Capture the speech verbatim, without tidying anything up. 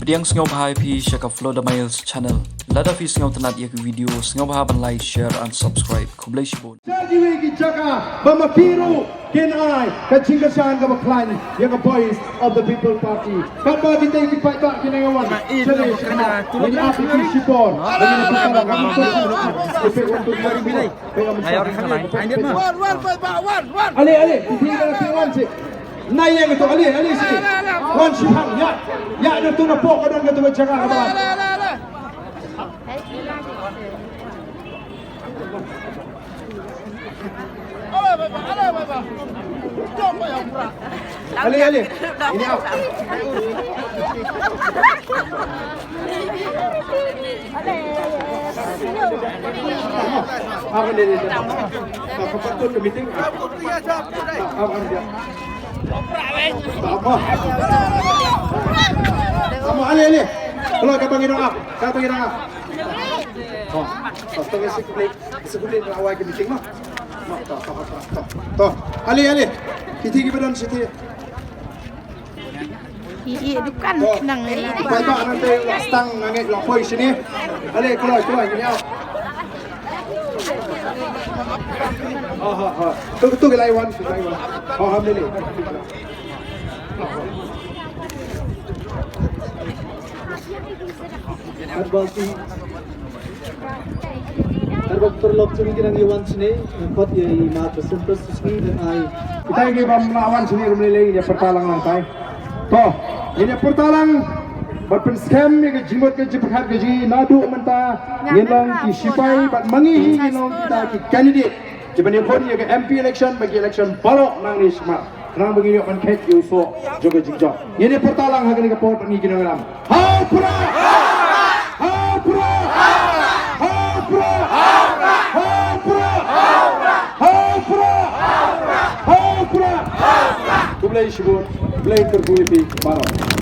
Pdiang sngewbha ïa phi sha ka Flodamails Channel. Lada phi sngewtynnat ïa ka video, sngewbha ban like, share and subscribe. Khublei shibun. Sa kiwei ki jaka ba ma phi ruh kin ai ka jingkyrshan kaba khlaiñ ïa ka Voice of the People Party. Katba kita ki paidbah kin ïa wan. Sha ne sha ne. Ngin ap ïa ki shipor. Ngin ap ïa ki shipor. Wan, wan, paidbah, wan, wan. Ale, ale, ki phi ka phi wan shi. Na ïa ka to, ale, ale shi. Wan shi phang, ïa. Ïa na to na pok ka don ka to ka jaka ka ba. Ale, ale. Ini au. Apa ni, ni? Apa patut ke meeting? Apa, apa dia? Apa? Apa, ale, ale. Kalau kata ngi dong ap, kata ngi dong ap. Oh, oh, to, secretary, secretary nak awal ke meeting mah. Mah, to, to, to, to. To, ale, ale. Siti ki badan siti. Ïa dukan nang ïa. Bai ba nang te la stang nang ïa la poi sini. Ale, kloi, kloi, ni au. Ha, ha, ha. Tu, tu, lai wan, lai wan. Ha, ha, ni, ni. Arba ki, arba ki paralok jong ngi ki nang ïa wan shane, nang khot ïa i Ma Basanta Susngi ban ai. Kita ki bym lah wan shane ruh lei lei, ïa pyrta lang nangtai. To, ïa pyrta lang bad pynskhem ïa ka jingmut ka jingpyrkhat ka jong ngi, naduh mynta ngin long ki sipai bad ma ngi hi ngin long kita ki candidate. Kiban ïa bun ïa ka M P election bad ki election baroh nangne shakhmat. Khnang ba ngin ïoh ban kheit ïa u soh jong ka jingjop. Ngin ïa pyrta lang ha kane ka por bad ngi ki nongïalam. Ha u Prah! Ha u Prah! Ha u Prah! Khublei shibun, Blei kyrkhu ïa phi baroh.